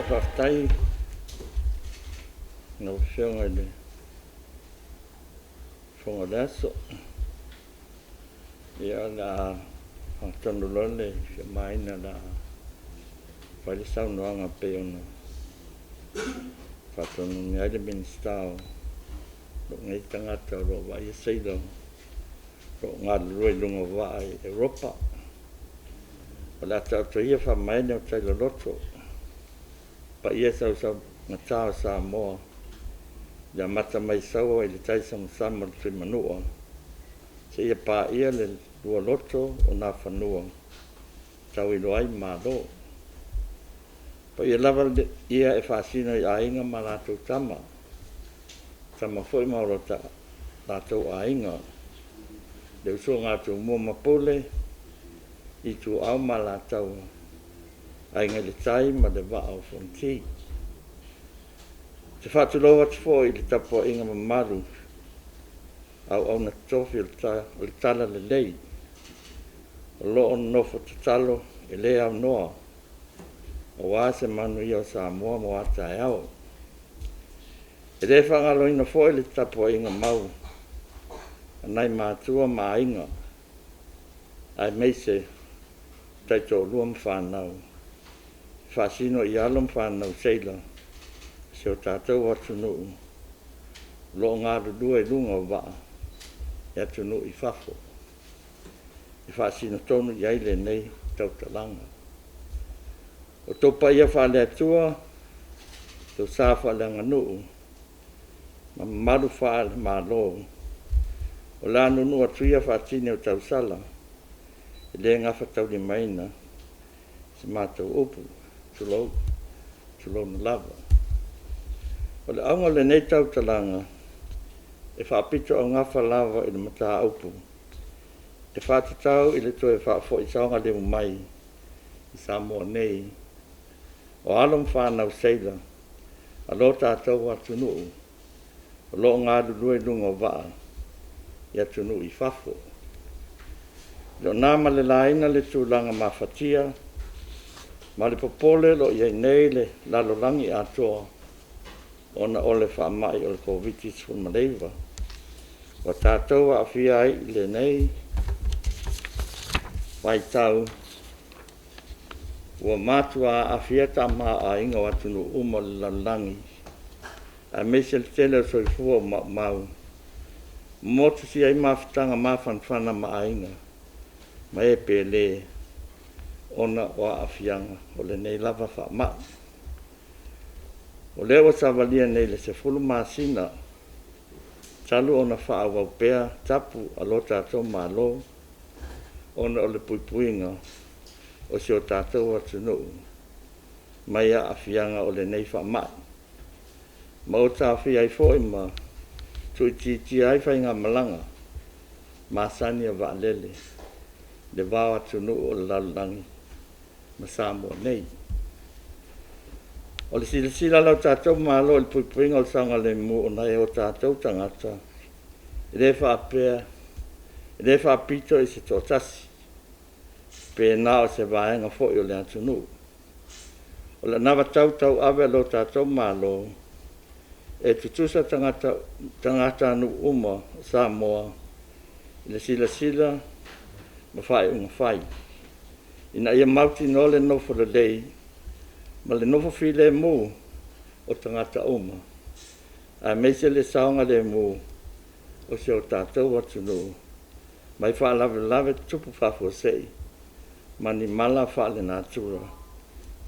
Faafetai i lau Afioga i le Fofoga o le aso. Ia o le a fagatonu loa le fia o le a fai le saunoaga pei ona faatonuina ai le Minisita o lou nei tagata o lo o vaaia seila o lo o galulue i luga o vaa i Europa. O le a taoto ia faamaene o tai loloto paia sausaugata o Samoa i le amata mai Saua i le taisamasama o le Tuimanua seia paia le lualoto o Nafanua tauilo ai Malo. O paia lava ia e faasino i Aiga ma latou Tama, Tama foi ma o latou Aiga, le usoga a Tumua ma Pule, Ituau ma Alataua, Aiga i le Tai ma le Vaa o Fonoti. Ou te faatulou atu foi i le tapuaiga mamalu a auauna totofi o le talalelei o lo o nofo tatalo e le aunoa aua se manuia o Samoa mo a taeao. E le faagaloina foi le tapuaiga mau a nai matua ma aiga, aemaise taitoalua ma fanau e faasino i alo ma fanau seila a si o tatou atunuu o lo o galulue i luga o vaa i atunuu i fafo e faasino tonu i ai lenei tautalaga. O outou paia faale-Atua, outou sa faaleaganuu ma mamalu faale-Malo, o le a nuunuu atu ia faatini o tausala, e le gafataulimaina se matou upu, tulou, tulouna lava. O le auga o lenei tautalaga, e faapitoaugafa lava i le mataupu e faatatau i le toe faafoi saogalemu mai i Samoa nei o alo ma fanau seila a lo tatou atunuu o lo o galulue i luga o vaa i atunuu i fafo. E le o na ma le laina le tulaga mafatia ma le popole o lo o i ai nei le lalolagi atoa ona o le faamai o le Koviti-19, ua tatou aafia ai i lenei vaitau, ua matua aafia tamaoaiga o atunuu uma o le lalolagi, aemaise le tele o soifua ua maumau, motusia ai mafutaga mafanafana ma aiga ma e pele ona o aafiaga o lenei lava faamai. O lea ua savalia nei i le 10 masina talu ona faaauau pea tapu a lo tatou Malo ona o le puipuiga o si o tatou atunuu mai aafiaga o lenei faamai, ma ua taofia ai foi ma tuuitiitia ai faigamalaga masani a vaalele i le va o atunuu o le lalolagi ma Samoa nei. O le silasila a lo tatou Malo i le puipuiga o le saogalemu o nai o tatou tagata, e le faapito i se toatasi, pe na o se vaega foi o le atunuu. O le anavatau tauave a lo tatou Malo, e tutusa tagatanuu uma o Samoa i le silasila ma faaiuga fai, ina ia mautinoa le nofo lelei ma le nofo filemu o tagata uma, aemaise le saogalemu o si o tatou atunuu mai faalavelave tutupu faafuasei ma ni mala faalenatura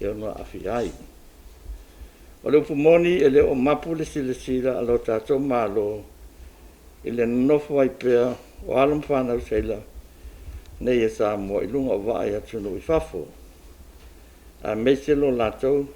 e ono aafia ai. O le upu moni, e le o mapu le silasila a lo tatou Malo i le nonofo ai pea o alo ma fanau seila nei a Samoa i luga o vaa i atunuu i fafo, aemaise lo latou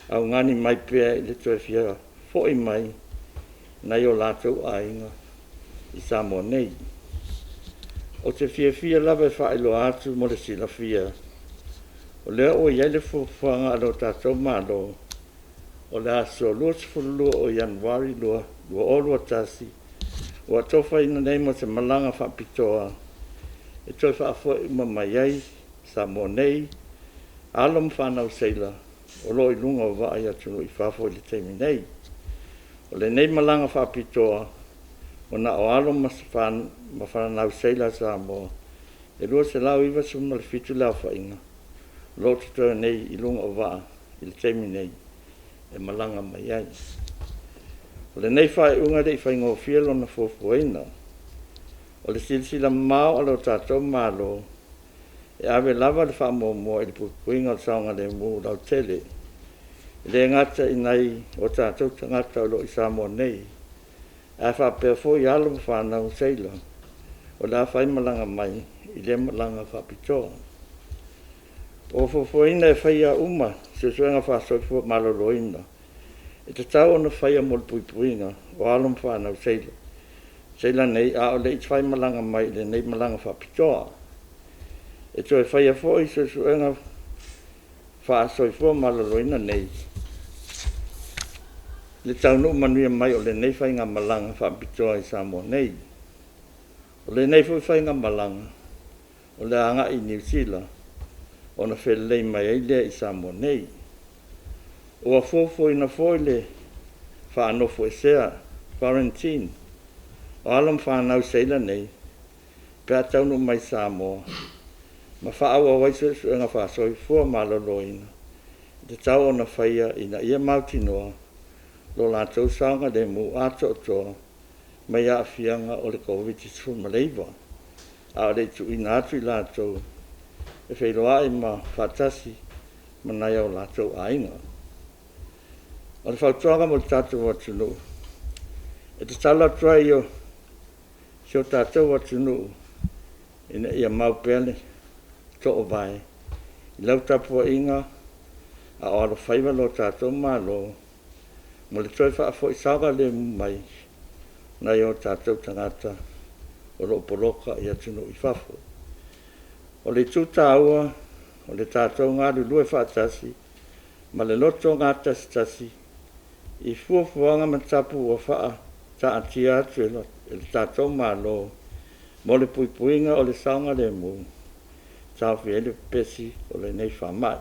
augani mai pea i le toe fia foi mai i nai o latou aiga i Samoa nei. Ou te fiafia lava e faailoa atu mo le silafia, o lea ua i ai le fuafuaga a lo tatou Malo, o le aso 22 o Ianuari 2021 ua atofaina nei mo se malaga faapitoa e toe faafoi uma mai ai i Samoa nei alo ma fanau seila. o lo o i luga o vaa i atunuu i fafo i le taimi nei. O lenei malaga faapitoa, ua na o alo ma fanau seila a Samoa e 297 le aofaiga o lo o totoe nei i luga o vaa i le taimi nei e malaga mai ai. O lenei faaiuga e le i faigofie lona fuafuaina. O le silasila mamao a lo tatou Malo, e ave lava le faamuamua i le puipuiga o le saogalemu lautele, e le gata i nai o tatou tagata o lo o i Samoa nei, ae faapea foi alo ma fanau seila o le a faimalaga mai i lea malaga faapitoa. Ua fuafuaina e faia uma suesuega faa-soifua maloloina e tatau ona faia mo le puipuiga o alo ma fanau seila nei a o le i faimalaga mai i lenei malaga faapitoa. E toe faia foi suesuega faa-soifua maloloina nei i le taunuu manuia mai o lenei faigamalaga faapitoa i Samoa nei. O lenei foi faigamalaga o le a agai i Niu Sila ona felelei mai ai lea i Samoa nei. Ua fuafuaina foi le faanofoesea, quarantine, o alo ma fanau seila nei pe a taunuu mai Samoa ma faaauau ai suesuega faa-soifua maloloina e tatau ona faia ina ia mautinoa lo latou saogalemu atoatoa mai aafiaga o le Koviti-19, a o le i tuuina atu i latou e feiloai ma faatasi ma nai o latou aiga. O le fautuaga mo le tatou atunuu, e tatalo atu ai i si o tatou atunuu ina ia mau pea le toovae i lau tapuaiga a o alofaiva lo tatou Malo mo le toe faafoi saogalemu mai o nai o tatou tagata o lo o poloka i atunuu i fafo. O le itu taua, o le tatou galulue faatasi ma le loto gatasitasi i fuafuaga ma tapu ua faataatia atu e le tatou Malo mo le puipuiga o le saogalemu e taofia ai le pepesi o lenei faamai.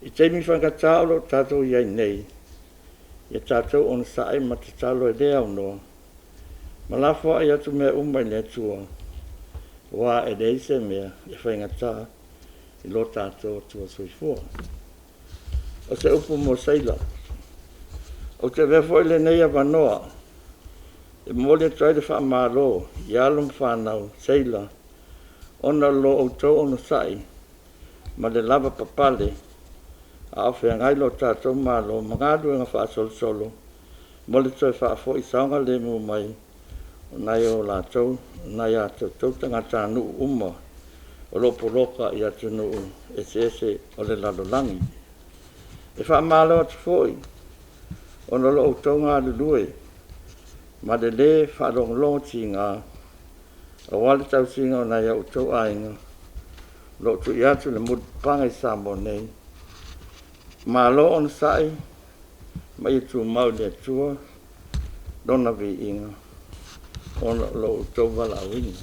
I taimi faigata o lo o tatou i ai nei, ia tatou onosai ma tatalo e le aunoa ma lafoai atu mea uma i le Atua, aua e leai se mea e faigata i lo tatou Atua Soifua. O se upu mo seila. Ou te avea foi lenei avanoa e momoli atu ai le faamalo i alo ma fanau seila ona o lo outou onosai ma le lavapapale a o feagai lo tatou Malo ma galuega faasolosolo mo le toe faafoi saogalemu mai o nai a outou tagatanuu uma o lo o poloka i atunuu eseese o le lalolagi. E faamalo atu foi ona o lo outou galulue ma le lē faalogologotiga aua le tausiga o nai o outou aiga o lo o tuuina atu le mulipapaga i Samoa nei. Malo onosai ma ia tumau i le Atua Lona viiga ona o lo outou valaauina.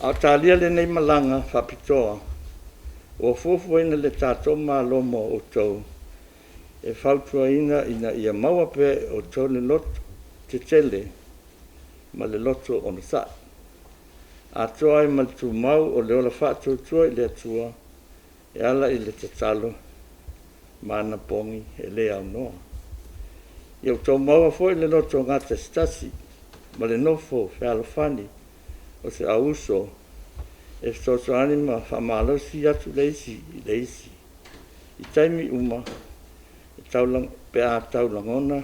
A o talia lenei malaga faapitoa ua fuafuaina e le tatou Malo mo outou, e fautuaina ina ia maua pea e outou le lototetele ma le loto onosai, atoa ai ma le tumau o le ola faatuatua i le Atua e ala i le tatalo ma anapogi e le aunoa. Ia outou maua foi le loto gatasitasi ma le nofo fealofani o se au uso e fesoasoani ma faamalosi atu le isi i le isi i taimi uma pe a tau lagona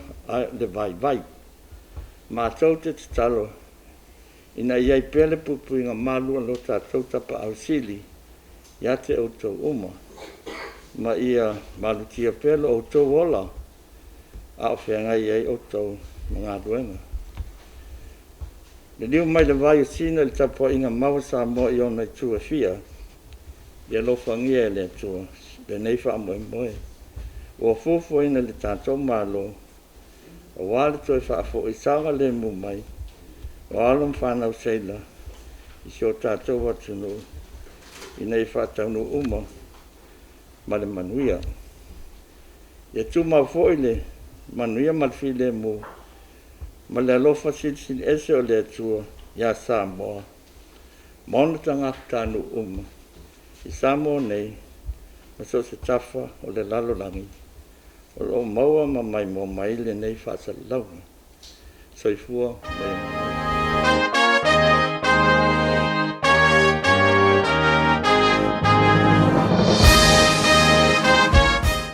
le vaivai. Matou te tatalo ina ia i ai pea le puipuiga malu a lo tatou Tapaau Sili ia te outou uma, ma ia malutia pea lo outou ola a o feagai ai outou ma galuega. Liliu mai le vai o Sina i le tapuaiga mau a Samoa i ona itu e fia, ia alofagia e le Atua lenei faamoemoe ua fuafuaina e le tatou Malo aua le toe faafoi saogalemu mai o alo ma fanau seila i si o tatou atunuu ina ia faataunuu uma ma le manuia. Ia tumau foi le manuia ma le filemu ma le alofa silisili ese o le Atua ia Samoa ma ona tagatanuu uma i Samoa nei ma so o se tafa o le lalolagi o lo o maua ma maimoa mai lenei faasalalauga. Soifua ma ia manuia.